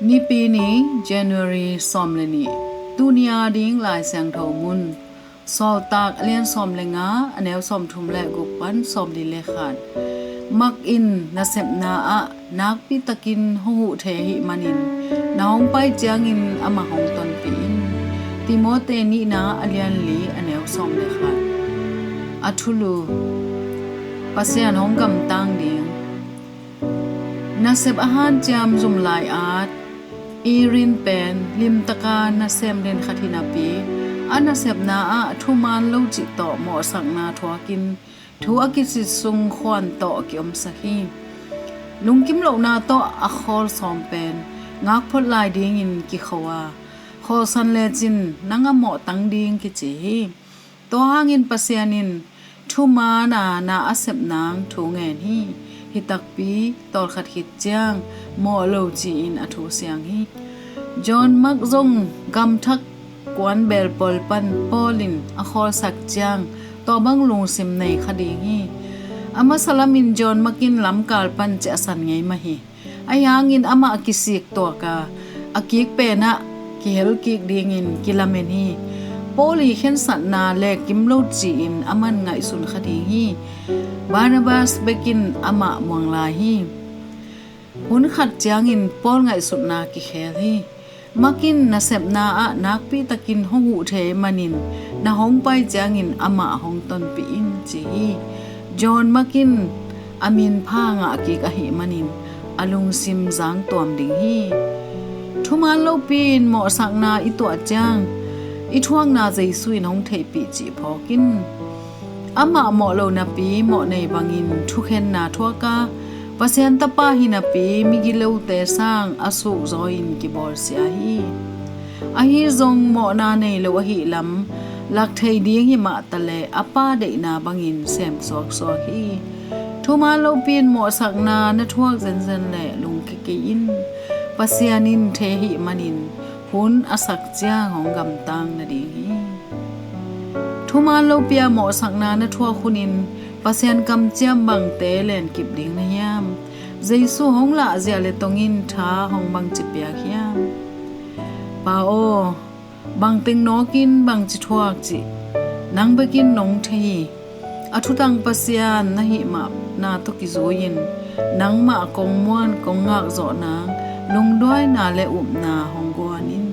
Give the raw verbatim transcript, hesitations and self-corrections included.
Nipi ni, January sawm le nih. Tuni a ding Lai Siangtho mun, Sawltak a lian sawm le nga, a neu sawm thum le guk pan sawm li le khat. Mak in nasepna ah nakpi takin hong huh thei ahih manin, na hong pai ciangin amah hong tonpih in. Timote nihna a lian li, a neu sawm le khat. A thulu: Pasian hong gamtang ding. Nasep a hanciam zum lai-at Irene pen limtaka nasem den khat hi napi, a nasepna ah thuman lo cih tawh mawhsakna thuakin thu a kisit sung khuan tawh kiomsak hi. Lungkim lohna tawh a khawl sawm pen ngakphot lai dingin kikho a, khawlsan lecin nang a mawhtang ding kici hi. Tua hangin Pasian in thuman a na a sep nang thu ngen hi. Hi takpi, tawlkhat khit ciang mawh lo ci-in a thu siang hi. John Mark zong gamthak kuan belpawl pan Paul in a khawlsak ciang tua bang lungsim nei kha ding hi. A masa lamin John Mark in lamkal pan ciahsan ngei mah hi. Ahi hangin amah kisik tuak a, a kik penah kihel kik dingin kilamen hi. Paul i khensatna lekim lo ci-in aman ngaihsun kha ding hi. Barnabas bekin amah muang lai hi. Hun khat ciangin Paul ngaihsutna kikhel hi. Mark in nasepna ah nakpi takin hong huh thei manin, na hong pai ciangin amah hong tonpih in ci hi. John Mark in a minpha ngah kik ahih manin a lungsim zangtuam ding hi. Thuman lopi in mawhsakna i tuah ciang i thuakna Jesu in hong theihpih cih phawk in. Amah mawh lo napi mawh nei bangin thukhenna thuak a, Pasian Tapa hi napi migilote sang a sukzaw in kibawlsia hi. Ahi zong mawhna nei lo ahih lam lak thei ding hi mah taleh a Pa deihna bangin sem suaksuak hi. Thuman lopi in mawhsakna na thuak zenzen leh lungkia kei in. Pasian in thei ahih manin hun a sak ciang hong gamtang nading hi. Thuman lopi a mawhsakna na thuak hunin Pasian kamciam bangte lenkip ding na hiam? Jesu hong lahzia le tongin tha hong bangci piak hiam? Pa aw, bangteng nawkin bangci thuak cih nang bekin nong thei hi. A thutang Pasian na hih mahna tawh kizui-in nangmah kong muan kong ngakzawh nang lungduaina le upna hong guan in.